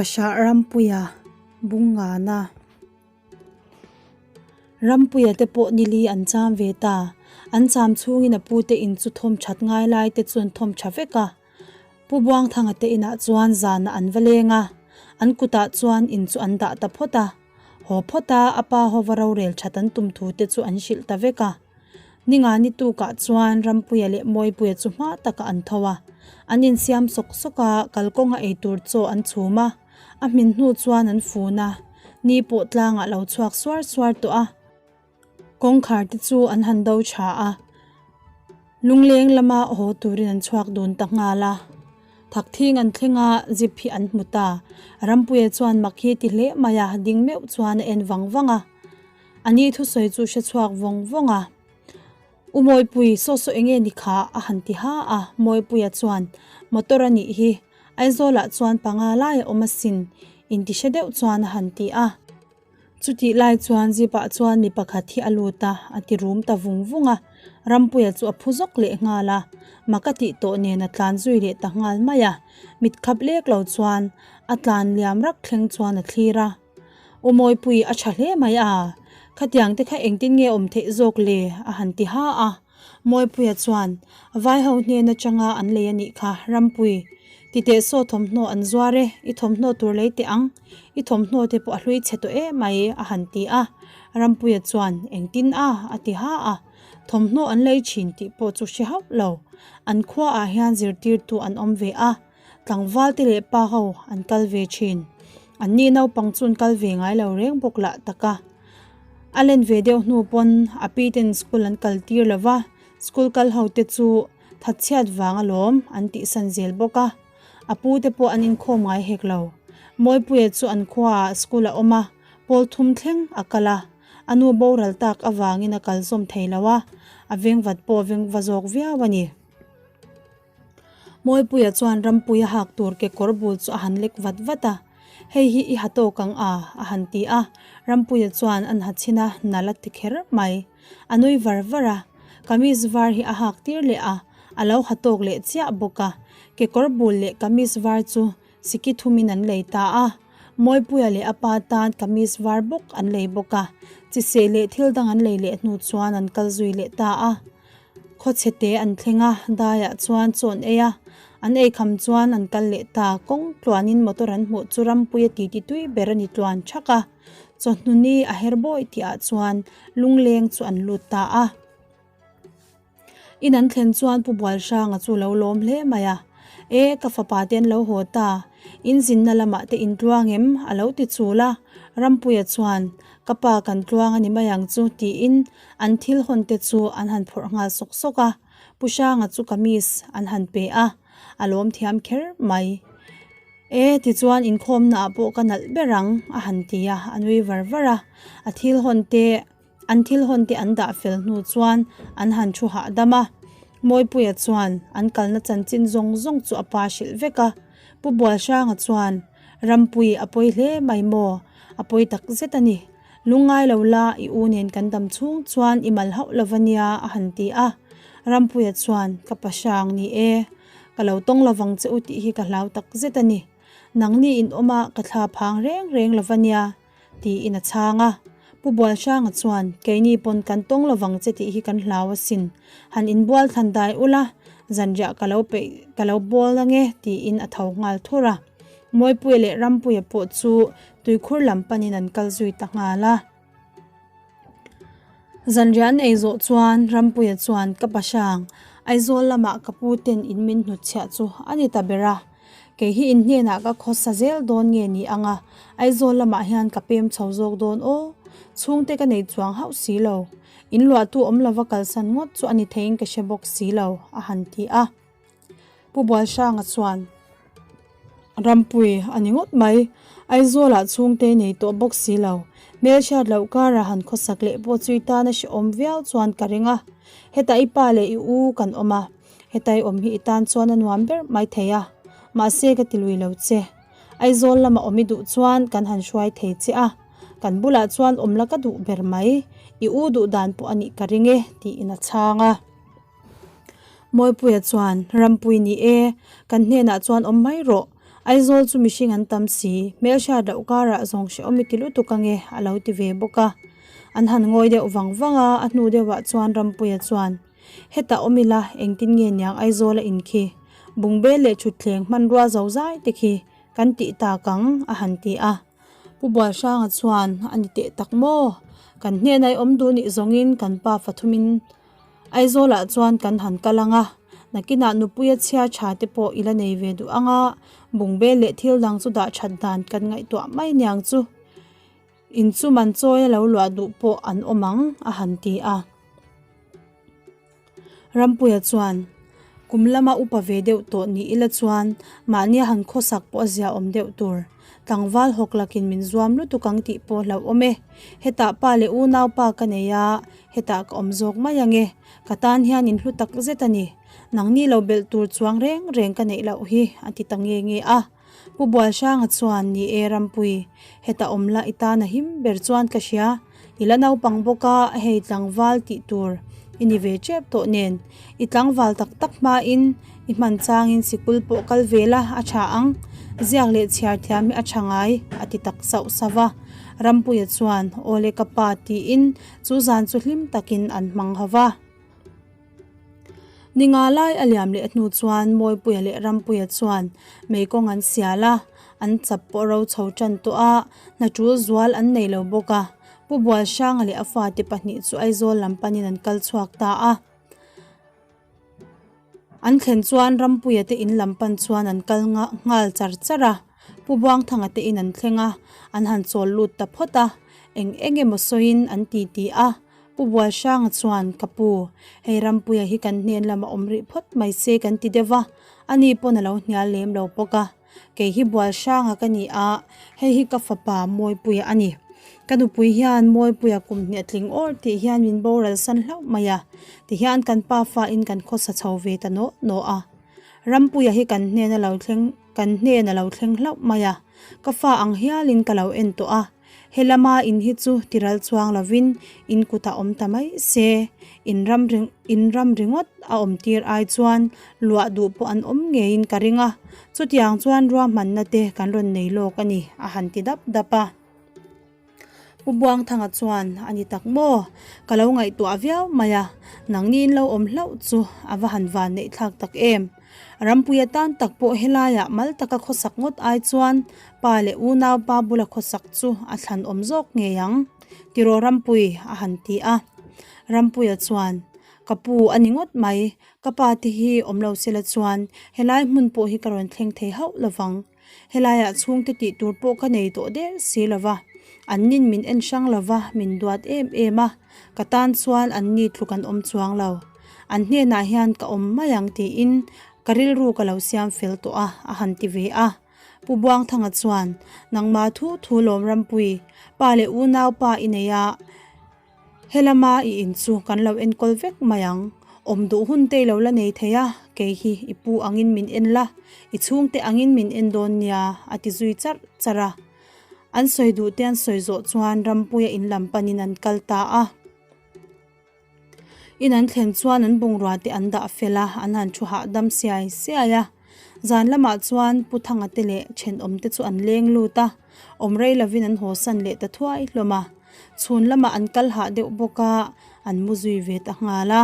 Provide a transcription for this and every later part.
Fahrah Rampuia Bungngana Rampuia te pawh nili an cham ve ta. An cham chhungin a pute in chu thawm that ngai lai te chu an thawm tha vek a. Pu Buangthanga te inah chuan zanah an va leng a, an kutah chuan in chu an dah ta phawt a. Haw phawt a, a pa hova rorel that an tum thu te chu an hrilh ta vek a. Ninga ni tukah chuan Rampuia leh Mawipuia chu hma takah an tho a. An insiam sawk sawk a, kalkawnga eitur chaw an chhum a. A hmin hnu chuan an fun a, ni pawh tlangah lo chhuak suar suar tawh a. Kawngkhar te chu an han do tha a, lungleng lama haw turin an chhuak dun ta nghal a. Thakthing an thleng a, zip hi an hmu ta. Rampuia chuan mak hi ti hle mai a, ding meuh chuan a en vang vang a. A ni thusawi chu hre chhuak vawng vawng a. U Mawipui, saw saw enge ni kha? a han ti ha a. Mawipuia chuan, Motor a nih hi, Aizawlah chuan panga lai a awm asin, inti hre deuh chuan a han ti a. Chutih lai chuan zipah chuan mi pakhat hi a lut a, a ti rum ta vung vung a. Rampuia chu a phu zawk leh nghal a, mak a tih tawh nen a tlan zui leh ta nghal mai a. Mit khap lek lo chuan a tlan liam rak thleng chuan a thlir a. U Mawipui a tha hle mai a, khatiang te kha engtin nge awm theih zawk le? a han ti ha a. Mawipuia chuan, Vaiho hnen atanga an lei a nih kha, Rampui. Titeh saw thawmhnaw an zuar e, i thawmhnaw tur lei teh ang. I thawmhnaw te pawh a hlui chhe tawh em mai, a han ti a. Rampuia chuan, Engtin a? a ti ha a. Thawmhnaw an lei thin tih pawh chu hre hauh lo. An khuaah hian zirtirtu an awm ve a, tlangval te leh pa ho an kal ve thin. An ni naupang chu an kal ve ngai lo reng bawk lah tak a. A len ve deuh hnu pawn a pi ten school an kal tir lo va, school kal ho te chu thatchhiat vang alawm an tihsan zel bawk a. A pu te pawh an inkhawm ngai hek lo. Mawipuia chu an khuaah school a awm a, pawl thum thleng a kal a. A nu boral tak avangin a kal zawm thei lo a, a vengvat pawh a vengva zawk viau a ni. Mawipuia chuan Rampuia hak tur kekawr bul chu a han lek vat vat a, Hei hi i ha tawk ang a? a han ti a. Rampuia chuan an ha chhin a, nal a ti kher mai. A nui var var a, kamis var hi a hak tir leh a, a lo ha tawk leh chiah bawk a. Kekawr bul leh kamis var chu siki thumin an lei ta a. Mawipuia leh a pa tan kamis var bawk an lei bawk a, chiseh leh thil dang an lei leh hnu chuan an kal zui leh ta a. Khawchhe te an thleng a, daiah chuan chaw an ei a, an ei kham chuan an kal leh ta. Kawng tluanin motor an hmuh chu Rampuia titi tui ber a ni tluan thak a, chawhnu ni a her bawi tihah chuan lungleng chu an lut ta a. In an thlen chuan Pu Bualhranga chu lo lawm hle mai a, E, ka fapa te an lo haw ta, in zinna lamah te in tluang em? a lo ti chul a, Rampuia chuan, Ka pa kan tluang a ni mai ang chu tiin an thil hawn te chu an han phawrh nghal sawk sawk a, Pu Hranga chu kamis an han pe a, a lawm thiam kher mai. E, tichuan inkhawmna ah pawh ka nalh ber ang a han ti a, a nui var var a, a thil hawn te an thil hawn te an dah fel hnu chuan an han thu hahdam a, Mawipuia chuan an kalna chanchin zawng zawng chu a pa hrilh vek a, Pu Bualhranga chuan Rampui a pawi hle mai maw? A pawi tak zet a ni. Lungngai lo la, i u nen kan dam chhung chuan i mal hauh lo va nia, a han ti a. Rampuia chuan, Ka pa hrang ni e, ka lo tawng lo vang che u tih hi ka hlau tak zet a ni. Nangni in awm a, ka thla phang reng reng lo va nia, tiin a chhang a. Pu Bualhranga chuan, Keini pawn kan tawng lo vang che tih hi kan hlau asin. Han inbual thlan dai ula, zanriah ka lo peih, ka lo bawl ange, tiin a tho nghal thur a. Mawipuia leh Rampuia pawh chu tuikhur lam panin an kal zui ta nghal a. Zanriah an ei zawh chuan Rampuia chuan ka pa hrang Aizawl lamah ka pu ten in min hnutchhiah chu a ni ta ber a. Kei hi in hnenah ka khawsa zel dawn nge ni ang a, Aizawl lamah hian ka pem chho zawk dawn aw. Chhungte ka nei chuang hauh si lo. In luahtu awm lova kalsan ngawt chu a ni theiin ka hre bawk si lo, a han ti a. Pu Bualhranga chuan Rampui a ni ngawt mai, Aizawlah chhungte nei tawh bawk si lo, hmelhriat loh karah han khawsak leh pawh chu i tan a hrehawm viau chuan ka ring a, hetah i pa leh i u kan awm a, heta i awm hi i tan chuan a nuam ber mai thei a, mahse ka ti lui lo che. Aizawl lama awm i duh chuan kan han hruai thei che a, kan bulah chuan awm la ka duh ber mai, i u duh dan pawh a nih ka ring e, tiin a chhang a. Mawipuia chuan, Rampui ni e, kan hnenah chuan awm mai rawh. Aizawl chu mihring an tam si, hmelhriat loh karah zawng hrehawm i ti lutuk ange a lo ti ve bawk a. An han ngawi deuh vang vang a, a hnu deuhah chuan Rampuia chuan, Hetah awm ila, engtin nge niang Aizawla in khi? Bungbel leh thutthleng hmanrua zo zai te khi kan tih tak ang a han ti a. Pu Bualhranga chuan, A ni teh tak maw? Kan hnena i awm duh nih zawngin kan pa fathumin Aizawlah chuan kan han kal ang a, nakinah nupuia chhia tha te pawh i la nei ve duh ang a, bungbel leh thil dang chu dah that dan kan ngaihtuah mai niang chu. In chu man chawi a lo luah duh pawh an awm ang, a han ti a. Rampuia chuan, Kum lama upa ve deuh tawh ni ila chuan mahnia han khawsak pawh a zia awm deuh tur. Tlangval hawk lakin min zuam lutuk ang tih pawh hlauhawm e. Hetah pa leh unaupa ka nei a, hetah ka awm zawk mai ang e. Ka tan hian in hlu tak zet a ni. Nangni lo belh tur chuang reng reng ka neih loh hi, a ti ta nge nge a. Pu Bualhranga chuan, Ni e Rampui, heta awm la i tan a him ber chuan ka hria. I la naupang bawk a, hei tlangval tih tur i ni ve tep tawh nen. I tlangval tak tak hmain i hman changin sikul pawh kal ve la a tha ang. Ziak leh chhiar thiam hi a tha ngai, a ti tak sauh sauh a. Rampuia chuan, Awle ka pa tiin chu zan chu hlim takin an hmang ho va. Ni nga lai a liam leh hnu chuan Mawipuia leh Rampuia chuan mei kawng an sial a, an chap pawh ro chho tan tawh a, hna tul zual an nei lo bawk a. Pu Bualhranga leh a fate pahnih chu Aizawl lam panin an kal chhuak ta a. An thlen chuan Rampuia te in lam pan chuan an kal nghal char char a. Pu Buangthanga te in an thleng a, an han chawl lut ta phawt a, eng eng emaw sawiin an titi a. Pu Bualhranga chuan, Ka pu, hei Rampuia hi kan hnen lama awm rih phawt mai se kan ti deuh va, ani pawn a lo hnial lem lo bawk a. Kei hi Bualhranga ka ni a, hei hi ka fapa Mawipuia a ni. Ka nupui hian Mawipuia kum hnih a tling awr tih hian min boral san hlauh mai a, tihian kan pa fain kan khawsa chho ve ta nawh nawh a. Rampuia hi kan hnen a lo thleng kan hnen a lo thleng hlauh mai a, ka fa ang hialin ka lo en tawh a. He lama in hi chu tiral chuang lovin in kutah awm ta mai se, in ram in ram ringawt a awm tir ai chuan luah duh pawh an awm ngeiin ka ring a, chutiang chuan ruahmanna te kan rawn nei lawk a ni, a han ti dap dap a. Pu Buangthanga chuan, A ni tak maw? Ka lo ngaihtuah viau mai a, nangni in lo awm hlauh chu a va han van neih thlak tak em. Rampuia tan tak pawh helaiah mal taka khawsak ngawt ai chuan pa leh unaupa bula khawsak chu a thlan awm zawk ngei ang, tiraw Rampui a han ti a. Rampuia chuan, Ka pu a ni ngawt mai, ka pa te hi awm lo sela chuan helai hmun pawh hi ka rawn thleng thei hauh lovang. Helaiah chhungte tih tur pawh ka nei tawh der si lova, an nin min en hrang lova min duat em em a, ka tan chuan an ni tluk an awm chuang lo. An hnenah hian ka awm mai ang tiin ka rilru ka lo siam fel tawh a, a han ti ve a. Pu Buangthanga chuan, Nangmah thu thu lawm Rampui, pa leh unau pa i nei a, Helama i in chu kan lo enkawl vek mai ang. Awm duh hun te i lo la nei thei a, kei hi i pu angin min en la, i chhungte angin min en dawn nia, a ti zui charh charh a. An sawi duh te an sawi zawh chuan Rampuia in lam panin an kal ta a. In an thlen chuan an bungrua te an dah fel a, an han thu hahdam siai siai a. Zan lamah chuan Pu Thanga te leh thenawm te chu an leng lut a, awm rei lovin an haw san leh ta thuai hlawm a. Chhun lamah an kal hah deuh bawk a, an mu zui ve ta nghal a.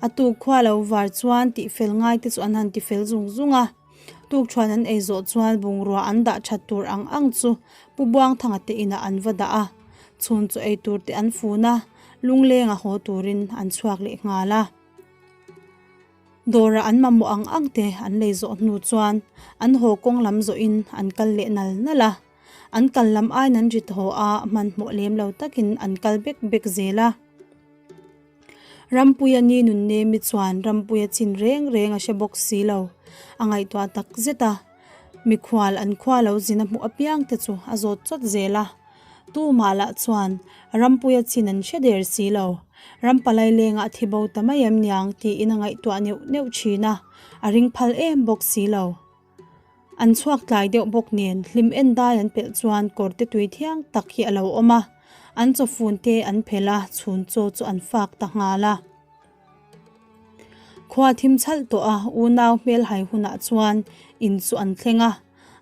A tuk khua lo var chuan tihfel ngai te chu an han tifel zung zung a. Tukṭhuan an ei zawh chuan bungrua an dah ṭhat tur ang ang chu Pu Buangthanga te inah an va dah a. Chhun chu ei tur te an fun a, lunglenga haw turin an chhuak leh nghal a. Dawrah an mamawh ang ang te an lei zawh hnu chuan an haw kawng lam zawhin an kal leh nal nal a. An kal lam aiin an rit haw a, hmanhmawh lem lo takin an kal bek bek zel a. Rampuia ni Nunnemi chuan Rampuia chin reng reng a hre bawk si lo. A ngaihtuah tak zet a, mikhual an khua lo zin a hmuh apiang te chu a zawt chawt zel a. Tumah lah chuan Rampuia chin an hre der si lo. Rampalai lengah a thi bo ta mai em niang tiin a ngaihtuah neuh neuh thin a, a ring phal em bawk si lo. An chhuak tlai deuh bawk nen hlim en dai an pelh chuan kawr te tui thiang tak hi a lo awm a, an chawfun te an phelh a, chhun chaw chu an fak ta nghal a. Khua thim chhalh tawh a, unau hmel hai hunah chuan in chu an thleng a.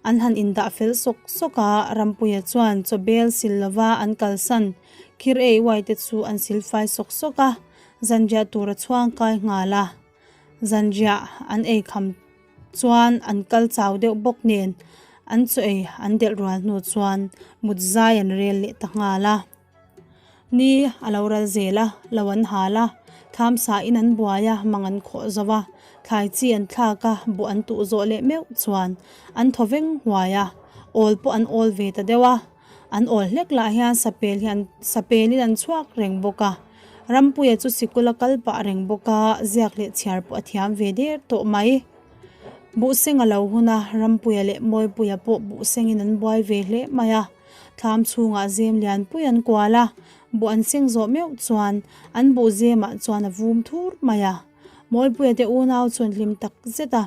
An han indah fel sawk sawk a, Rampuia chuan chaw bel sil lova an kalsan khir ei uai te chu an sil fai sawk sawk a, zanriah tur a chhuang kai nghal a. Zanriah an ei kham chuan an kal chau deuh bawk nen an chaw ei an delh rual hnu chuan mut zai an rel leh ta nghal a. Ni a lo ral zel a, lo an hal a, thlam sain an buai a, mang an khawh zo a, thlai chi an thlak a, buh an tuh zawh leh meuh chuan an thaw veng huai a, awl pawh an awl ve ta deuh a, an awl hlek lah hian sapel hi an sapelin an chhuak reng bawk a, Rampuia chu sikul a kal pah reng bawk a, ziak leh chhiar pawh a thiam ve der tawh mai. Buhseng a lo hun a, Rampuia leh Mawipuia pawh buhsengin an buai ve hle mai a. Thlam chhungah zem lianpui an kual a, buh an seng zawh meuh chuan an buh zemah chuan a vum thur mai a. Mawipuia te unau chu an hlim tak zet a,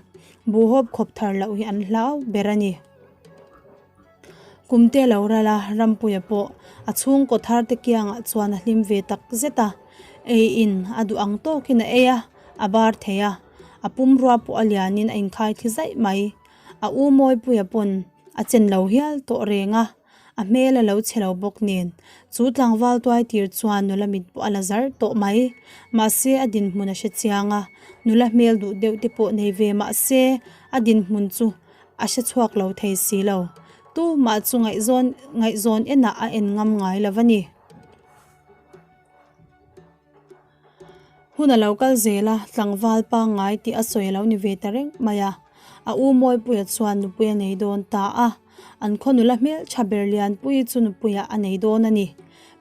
buh hawp khawp thar loh hi an hlau ber a ni. Kumte lo ral a, Rampuia pawh a chhungkaw thar te kiangah chuan a hlim ve tak zet a, ei in a duh ang tawkin a ei a, a bar thei a, a pumrua pawh a lianin a inkhai thli zaih mai. A u Mawipuia pawn a chen lo hial tawh reng a, a hmel a lo chhe lo bawk nen. Chu tlangval tuai tir chuan nula mit pawh a la zar tawh mai. Mahse a dinhmun a hre chiang a, nula hmel duh deuh te pawh nei ve mahse a dinhmun chu a hre chhuak lo thei si lo. Tumah chu ngaihzawn ngaihzawn enah a en ngam ngai lo a ni. Hun a lo kal zel a, tlangval pangngai tih a sawi a lo ni ve ta reng mai a. A u Mawipuia chuan nupui a nei dawn ta a, an khaw nula hmeltha ber Lianpuii chu nupuiah a nei dawn a ni.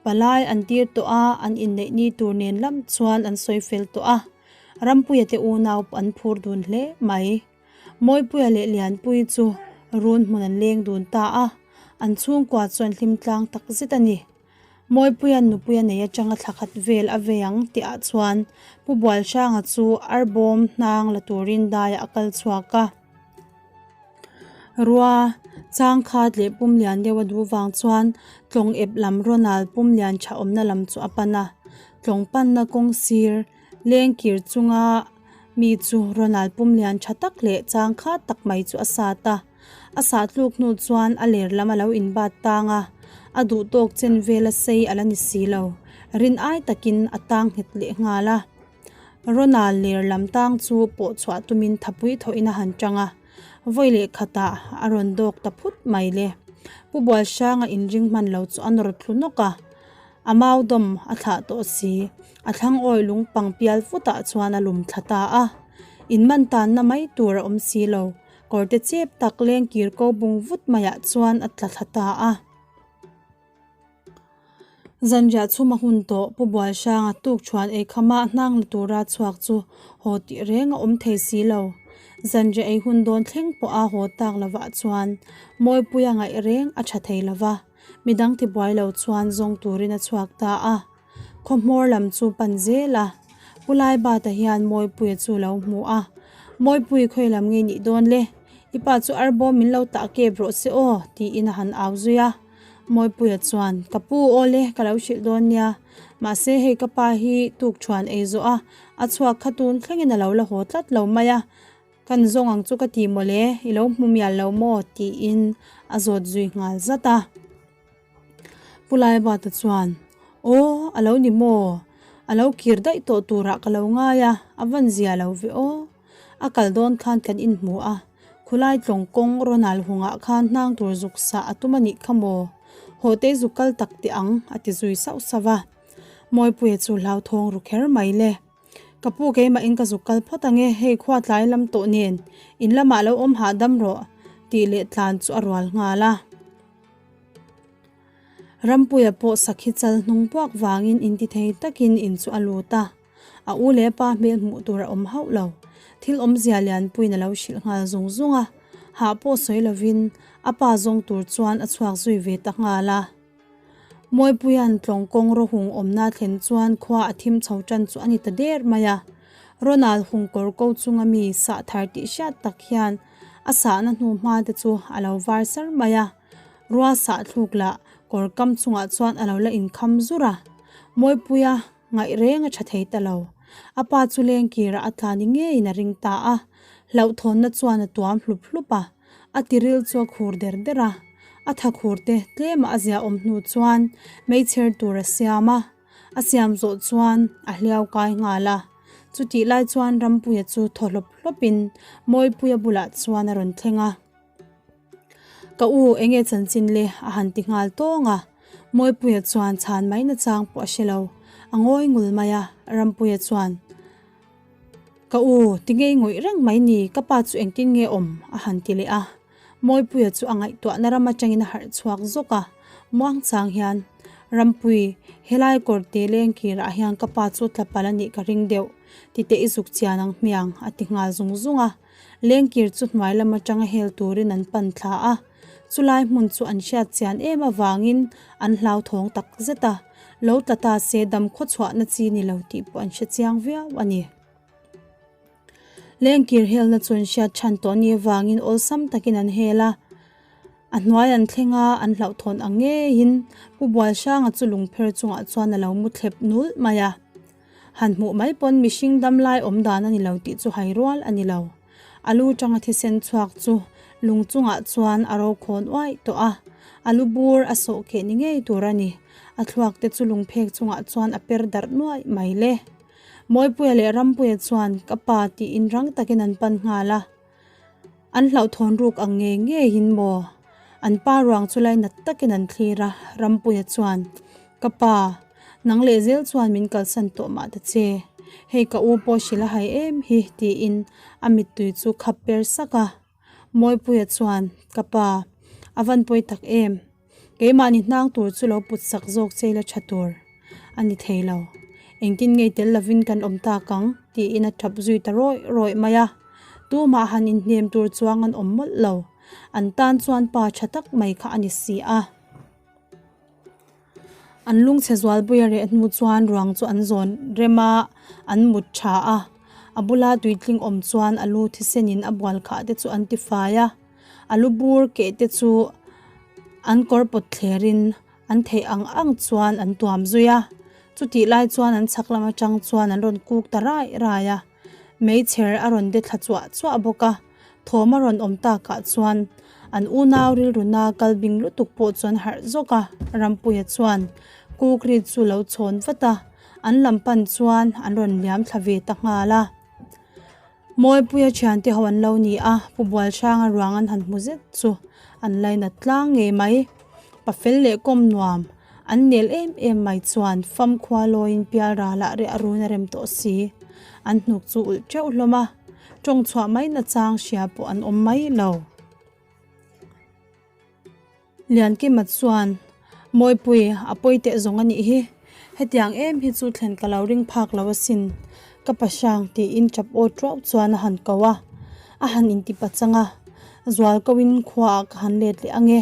Palai an tir tawh a, an inneih ni tur nen lam chuan an sawi fel tawh a. Rampuia te unau pawh an phur dun hle mai. Mawipuia leh Lianpuii chu run hmun an leng dun ta a, an chhungkua chu an hlim tlang takzet a ni. Mawipuia'n nupui a nei atanga thla khat vel a vei ang tihah chuan Pu Bualhranga chu arbawm hnang la turin daiah a kal chhuak a. Rua chang khat leh pum lian deuh a duh vang chuan tlawng ep lam Ronald pum lian tha awmna lam chu a pan a. Tlawng panna kawng sir leng kir chunga mi chu Ronald pum lian tha tak leh chang khat tak mai chu a sat a. A sah tluk hnu chuan a ler lam a lo inbat tang a, a duh tawk chen vel a sei a la ni si lo. Rin ai takin a tang nghet leh nghal a. Ronald ler lam tang chu pawh chhuah tumin thapui thawhin a han tang a, vawi leh khatah a rawn dawk ta phut mai le. Pu Bualhranga inring hman lo chu a nawr thlu nawk a, a mau dawm a thlah tawh si. A thlang awi lung pang pial futah chuan a lum thla ta a, inman tanna mai tur a awm si lo. Kawrte chep tak leng kir ko bung vut maiah chuan a tla thla ta a. Zanriah chhum a hun tawh, Pu Bualhranga tuk thuan ei khama hnang la tura chhuak chu haw tih reng a awm thei si lo. Zanriah ei hun dawn thleng pawh a haw tak lovah chuan Mawipuia ngaih reng a tha thei lova, midang tibuai lo chuan zawng turin a chhuak ta a. Khaw hmawr lam chu pan zel a, Pu Laibata hian Mawipuia chu lo hmu a, Mawipui khawi lam nge nih dawn le? I pa chu arbawm min lo tah kep rawh se aw, tiin a han au zui a. Mawipuia chuan, Ka pu aw le, ka lo hrilh dawn nia. Mahse hei ka pa hi tuk thuan ei zawh a, a chhuak kha tun thlengin a lo la haw tlat lo mai a, kan zawng ang chu ka ti mawle, i lo hmu mial lo maw? tiin a zawt zui nghal zat a. Pu Laibata chuan, Aw, a lo ni maw? A lo kir daih tawh turah ka lo ngai a, a van zia lo ve aw. A kal dawn khan kan inhmu a, khulai tlawng kawng Ronald hungah khan hnang tur zuk sah a tum a nih kha maw? Hawhtei zuk kal tak teh ang, a ti zui sauh sauh a. Mawipuia chu hlauthawng ru kher mai le. Ka pu keimah in ka zuk kal phawt ang e, hei khua tlai lam tawh nen in lamah lo awm hahdam rawh, tih leh tlan chu a rual nghal a. Rampuia pawh sakhi chal hnung puak vangin inti thei takin in chu a lut a, a u leh pa hmel hmuh tur a awm hauh lo. Thil awmzia lianpuiin a lo hrilh nghal zung zung a, hah pawh sawi lovin a pa zawng tur chuan a chhuak zui ve ta nghal a. Mawipuia'n tlawng kawng rawhung awmna thlen chuan khua a thim chho tan chu a ni ta der mai a. Ronald hung kawr ko chunga mi sah thar tih hriat tak hian a sahna hnu hma te chu a lo var sar mai a. Rua sah thluk lah kawr kam chungah chuan a lo la inkham zur a. Mawipuia ngaih reng a tha thei ta lo. A pa chu lengkirah a tla ni ngeiin a ring ta a. Hlauhthawnna chuan a tuam hlup hlup a. A tiril chu a khur der der a, a tha khur te tlema a ziahawm hnu chuan meichher tur a siam a, a siam zawh chuan a hliau kai nghal a. Chutih lai chuan Rampuia chu thaw hlawp hlawpin Mawipuia bulah chuan a rawn thleng a. Ka u, enge chanchin le? a han ti nghal tawng a. Mawipuia chuan chhan mai nachang pawh a hre lo, a ngawi ngul mai a. Rampuia chuan. Ka u, ti ngei ngawih reng mai ni, ka pa chu engtin nge awm? a han ti leh a. Mawipuia chu a ngaihtuahna ram atangin a harh chhuak zawk a, muangchang hian, Rampui, helai kawrte lengkirah hian ka pa chu tla palh a nih ka ring deuh, titeh i zuk chian ang hmiang, a ti nghal zung zung a. Lengkir chu hnuai lam atanga hel turin an pan thla a, chulai hmun chu an hriat chian em avangin an hlauthawng tak zet a, lo tla ta se dam khawchhuahna chi ni lo tih pawh an hre chiang viau a ni. Lengkir helna chu an hriat chhan tawh ni avangin awlsam takin an hel a, a hnuai an thleng a, an hlauhthawn ang ngeiin Pu Bualhranga chu lungpher chungah chuan a lo mu thlep nulh mai a. Han hmuh mai pawn mihring dam lai awm dan a ni lo tih chu hai rual a ni lo. A lu tanga thisen chhuak chu lung chungah chuan a ro khawn uaih tawh a, a lu bur a sawh keh ni ngei tur a ni. A thluak te chu lungphek chungah chuan a per darh nuaih mai le. Mawipuia leh Rampuia chuan ka pa tiin rang takin an pan nghal a. An hlauhthawn ruk ang ngei ngeiin maw? An pa ruang chu lainat takin an thlir a, Rampuia chuan, Ka pa, nang leh zel chuan min kalsan tawh mah ta che. Hei ka u pawh hrilh a hai em hi, tiin a mittui chu khap per sak a. Mawipuia chuan, Ka pa, a van pawi tak em? Keimahni hnang tur chu lo put sak zawk che ila tha tur a ni thei lo. Engtin ngei tel lovin kan awm tak ang? tiin a tap zui ta rawih rawih mai a. Tumah han inhnem tur chuang an awm mawlh lo. An tan chuan pa tha tak mai kha a ni si a. An lungchhe zualpui a reh hnu chuan ruang chu an zawn rem a, an mut tha a. A bula tuitling awm chuan a lu thisenin a bual khah te chu an tifai a. A lu bur keh te chu an kawr pawt thlerin an theih ang ang chuan an tuam zui a, chutih lai chuan an chhak lam atang chuan an rawn kuk ta rai rai a, meichher a rawn de thla chuah chuah bawk a, thawm a rawn awm takah chuan an unau rilruna kal bing lutuk pawh chuan harh zawk a, Rampuia chuan kuk ri chu lo chhawn vat a, an lam pan chuan an rawn liam thla ve ta nghal a. Mawipuia thiante ho an lo ni a, Pu Bualhranga ruang an han hmu zet chu an lainat tlang ngei mai. Pafel leh kawm nuam an nel em em mai chuan famkhua lawiin pial ralah reh a run a rem tawh si. An hnuk chu ulh teuh hlawm a, tawng chhuah mai nachang hria pawh an awm mai lo. Liankima chuan, Mawipui, a pawi teh zawng a nih hi. Hetiang em hi chu thlen ka lo ring phak lo asin. Ka pa hrang tiin tap aw tuau chuan a han ko a. A han inti pachang a. Zual koin khuaah ka han let leh ange.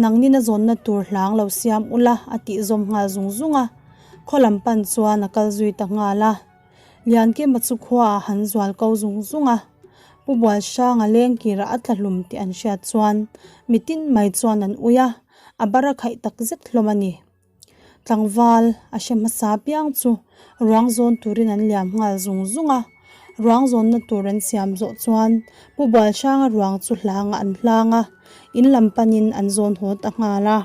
Nangnin a zawnna tur hlang lo siam ula a tih zawm nghal zung zung a. Khaw lam pan chuan a kal zui ta nghal a. Liankima chu khuaah han zual ko zung zung a, Pu Bualhranga lengkirah a tla hlum tih an hriat chuan mitin mai chuan an ui a, a bar a khaih tak zet hlawm a ni. Tlangval a hre hmasa piang chu ruang zawn turin an liam nghal zung zung a, ruang zawnna tur an siam zawh chuan Pu Bualhranga ruang chu hlangah an hlang a, in lam panin an zawn haw ta nghal a.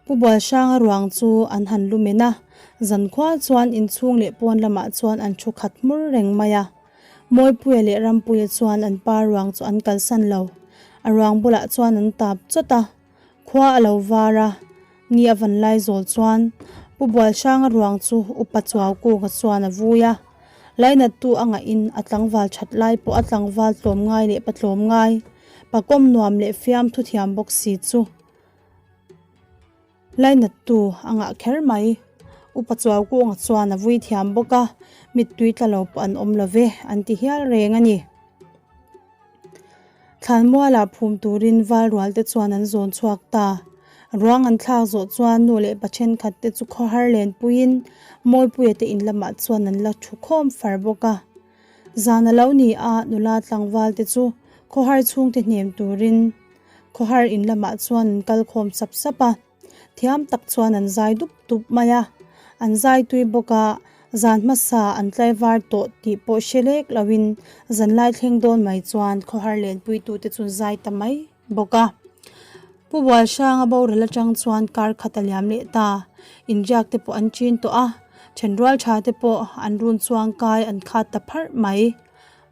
Pu Bualhranga ruang chu an han lu men a, zankhua chuan inchhung leh pawn lamah chuan an thu khat hmur reng mai a. Mawipuia leh Rampuia chuan an pa ruang chu an kalsan lo, a ruang bulah chuan an tap chawt a, khua a lo var a, ni a van lai zawl chuan Pu Bualhranga ruang chu Upa Chuaukunga chuan a vui a, Lainattu a ngahin a tlangval that lai pawh a tlangval tlawmngai leh patlawmngai, pakawm nuam leh fiamthu thiam bawk si chu Lainattu a ngah kher mai. Upa Chuaukunga chuan a vui thiam bawk a, mittui tla lo pawh an awm lo ve an ti hial reng a ni. Thlanmualah phum turin valrual te chuan an zawn chhuak ta. Ruang an thlak zawh chuan nu leh pa thenkhat te chu khawhar lenpuiin Mawipuia te in lamah chuan an la thu khawm far bawk a. Zan a lo ni a, nula tlangval te chu khawhar chhungte hnem turin khawhar in lamah chuan an kal khawm sap sap a. Thiam tak chuan an zai dup dup mai a, an zai tui bawk a. Zan hmasa an tlaivar tawh tih pawh hre lek loin zanlai thleng dawn mai chuan khawhar lenpuitute chu an zai ta mai bawk a. Pu Bualhranga boral atang chuan kar khat a liam leh ta. Inriak te pawh an chin tawh a, thenrual tha te pawh an run chuang kai an khat ta pharh mai.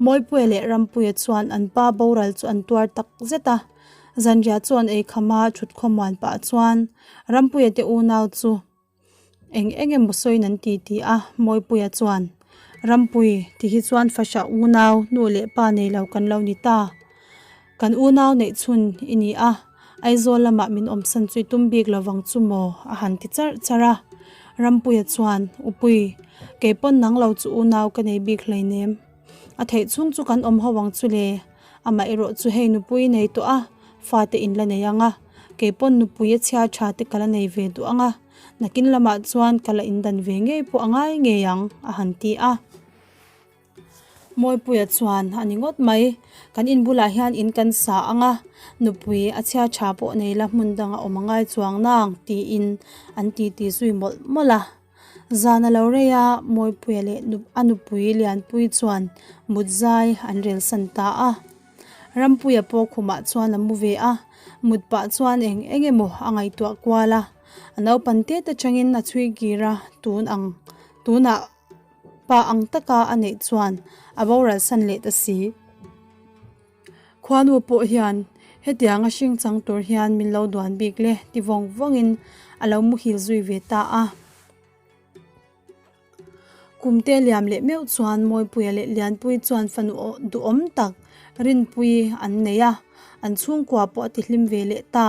Mawipuia leh Rampuia chuan an pa boral chu an tuar tak zet a, zanriah chu an eikham a, thutkhawmuan pah chuan Rampuia te unau chu eng eng emaw sawiin an ti ti a, Mawipuia chuan, Rampui, ti hi chuan fahrah unau nu leh pa nei lo kan lo ni ta. Kan unau neih chhun i ni a, Aizawl lamah min awmsan chu i tum bik lo vang chu maw? a han ti charh charh a. Rampuia chuan, Upui, kei pawn nang lo chu unau ka nei bik hleinem. A theih chhung chu kan awm ho ang chu le. Amah erawh chu hei nupui i nei tawh a, fate in la nei ang a. Kei pawn nupui a chhia tha te ka la nei ve duh ang a, nakin lamah chuan ka la indan ve ngei pawh a ngai ngei ang, a han ti a. Mawipuia chuan a ni ngawt mai, kan in bulah hian in kan sa ang a, nupui a chhia tha pawh nei la hmun danga awm a ngai chuang nang tiin an titi zui mawlh mawlh a. Zan a lo rei a, Mawipuia leh a nupui Lianpui chuan mut zai an rel san ta a. Rampuia pawh khumah chuan a mu ve a, mut pah chuan eng eng emaw a ngaihtuah kual a, a naupan tet atangin a chhui kir a, tun ang tunah Pa ang taka a neih chuan a boral san leh ta si. Khuanu pawh hian hetianga hring chang tur hian min lo duan bik le ti vawng vawngin a lo muhil zui ve ta a. Kumte liam leh meuh chuan Mawipuia leh Lianpuii chuan fanu duhawm tak Rinpuii an nei a, an chhungkua pawh a tihlim ve leh ta.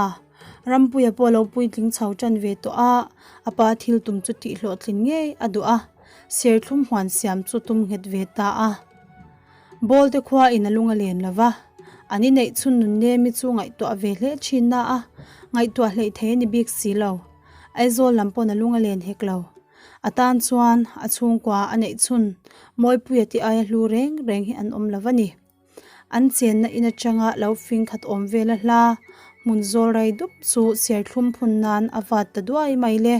Rampuia pawh a lo puitling chho tan ve tawh a, a pa thil tum chu tih hlawhtlin ngei a duh a, serthlum huan siam chu tum nghet ve ta a. Ball te khua in a lung a len lo va, an inneih chhun nun nemi chu ngaihtuah ve hle thin na a, ngaihtuah hleih thei a ni bik si lo. Aizawl lam pawn a lung a len hek lo. A tan chuan a chhungkua a neih chhun Mawipuia tih aia hlu reng reng hi an awm lo va ni. An chenna in atanga lo fing khat awm vel a hla hmun zawl rei dup chu serthlum phun nan a vat ta duai mai le.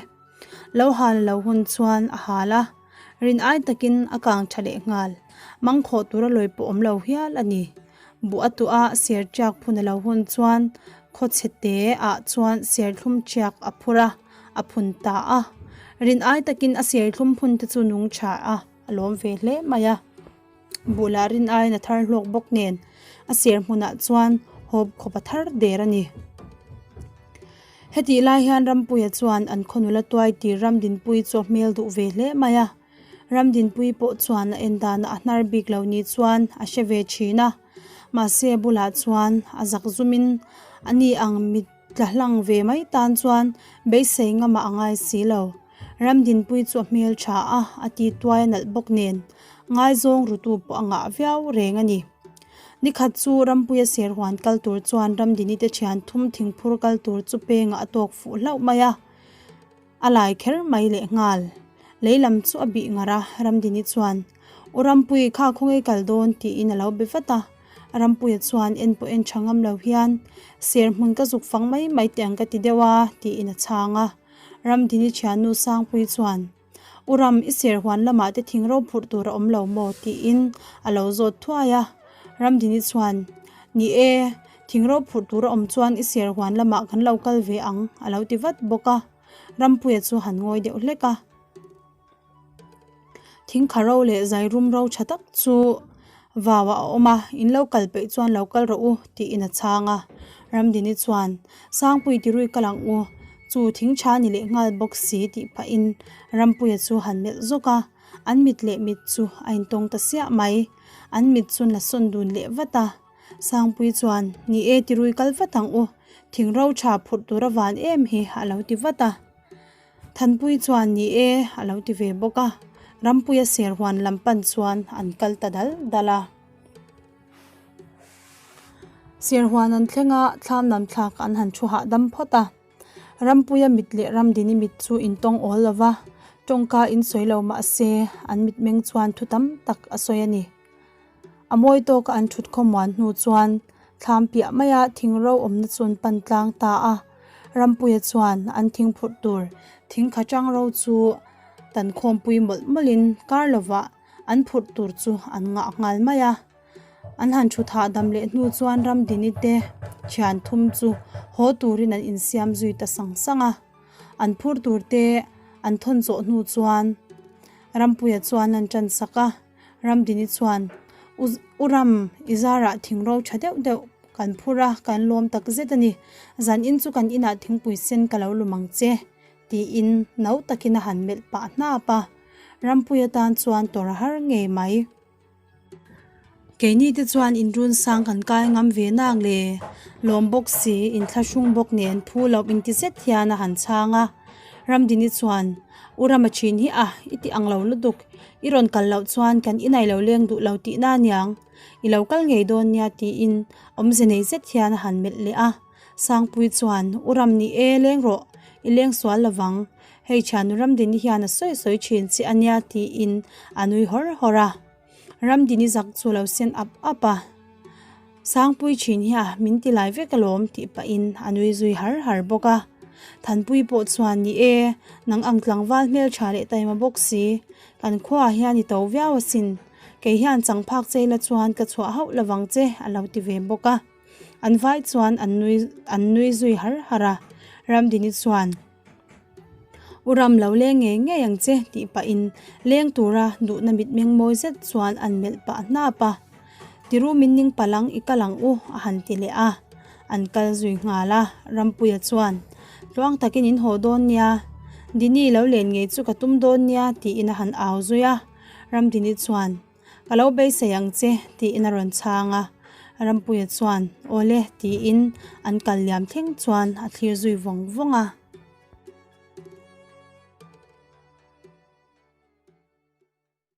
Lo hal lo hun chuan a hal a, rin ai takin a kang tha leh nghal. Mangkhawh tura lawi pawh awm lo hial a ni. Buh a tuah a ser tiak phun a lo hun chuan khawchhe te ah chuan serthlum tiak a phur a, a phun ta a. Rin ai takin a serthlum phun te chu nung tha a, a lawm ve hle mai a. Buh lah rin aiin a thar hlawk bawk nen a ser hmunah chuan hawp khawp a thar der a ni. Hetih lai hian Rampuia chuan an khaw nula tuai tir Ramdinpuii chu a hmel duh ve hle mai a. Ramdinpuii pawh chuan a en danah a hnar bik lo ni chuan a hre ve thin a. Mahse a bulah chuan a zak zumin a ni ang mit Tla hlang ve mai tan chuan beisei ngamah a ngai si lo. Ramdinpui chu a hmel tha a, a ti tuai a nalh bawk nen ngaizawng rutu pawh a ngah viau reng a ni. Nikhat chu Rampuia serhuan kal tur chuan Ramdini te thian thum thingphur kal tur chu pengah a tawk fuh hlauh mai a. A lai kher mai leh nghal. Lei lam chu a bih ngar a, Ramdini chuan, U Rampui, kha khawnge kal dawn? tiin a lo be vat a. Rampuia chuan en pawh en tha ngam lo hian, Ser hmun ka zuk fang mai mai teh ang ka ti deuh a, tiin a chhang a. Ramdini thiannu Sangpui chuan, U Ram, i ser huan lamah te thing ro phurh tur a awm lo maw? tiin a lo zawt thuai a. Ramdini chuan, Ni e, Thing ro phurh tur a awm chuan i ser huan lamah kan lo kal ve ang a lo ti vat bawk a, Rampuia chu han ngawi deuh hlek a. Thing kha ro leh zai rum ro tha tak chu vau ah a awm a, in lo kal peih chuan lo kal rawh u tiin a chhang a. Ramdini chuan, Sangpui tirui kal ang u, chu thing tha ni leh nghal bawk si tih pahin Rampuia chu han melh zawk a, an mit leh mit chu a intawng ta siah mai. An mit chu la sawn dun leh vat a. Sangpui chuan, Ni e, tirui kal vat ang u, thing ro tha phurh tur a van em hi, a lo ti vat a. Thanpui chuan, Ni e, a lo ti ve bawk a. Rampuia ser huan lam pan chuan an kal ta dal dal a. Ser huan an thleng a, thlam lam thlak an han thu hahdam phawt a. Rampuia mit leh Ramdini mit chu intawng awl lo va, tawngka insawi lo mah se an mitmeng chuan thu tam tak a sawi a ni. A mawi tawka an thut khawmuan hnu chuan thlam piah maia thing ro awmna chu an pan tlang ta a. Rampuia chuan an thing phurh tur thing kha chang ro chu Tan khawmpui mawlh mawlhin kar lovah an phurh tur chu an ngah nghal mai a. An han thut hahdam leh hnu chuan Ramdini te thian thum chu haw turin an insiam zui ta sang sang a. An phur tur te an thawn zawh hnu chuan Rampuia chuan an tan sak a. Ramdini chuan, U Ram, i zarah thingro tha deuh deuh kan phur a, kan lawm tak zet a ni. Zanin chu kan inah thingpui sen ka lo lum ang che. Tiin no takin a han melh pah hnap a, Rampuia tan chuan tawrh a har ngei mai. Keini te chuan inrun sang kan kai ngam ve nang le, lawm bawk si, inthlahrung bawk nen phu loh inti zet hian a han chhang a. Ramdini chuan, U Rama thin hi a, i ti ang lo lutuk, i rawn kal loh chuan kan inai lo leng duh lo tihna aniang, i lo kal ngei dawn nia tiin awmze nei zet hian a han melh leh a. Sangpui chuan, U Ram ni e, leng rawh, i leng sual lovang. Hei thiannu Ramdini hian a sawi sawi thin che a nia tiin a nui hawr hawr a. Ramdini zak chu lo sen ap ap a. Sangpui thin hi a min ti lai vek alawm tih pahin a nui zui har har bawk a. Thanpui pawh chuan, Ni e, nang ang tlangval hmeltha leh taima bawk si, kan khuaah hian i to viau asin. Kei hian changphak chei la chuan ka chhuah hauh lovang che a lo ti ve bawk a. An vai chuan an nui an nui zui har har a, Ramdini chuan, U Ram lo leng ngei ngei ang che tih pahin leng tura duhna mitmeng mawi zet chuan an melh pah hnap a, Tiru min ning palh ang i kal ang u a han ti leh a, an kal zui nghal a, Rampuia chuan, Tluang takin in haw dawn nia, Dini lo len ngei chu ka tum dawn nia tiin a han au zui a, Ramdini chuan, Ka lo beisei ang che, tiin a rawn chhang a. Rampuia chuan, Awle, tiin an kal liam thleng chuan a thlir zui vawng vawng a.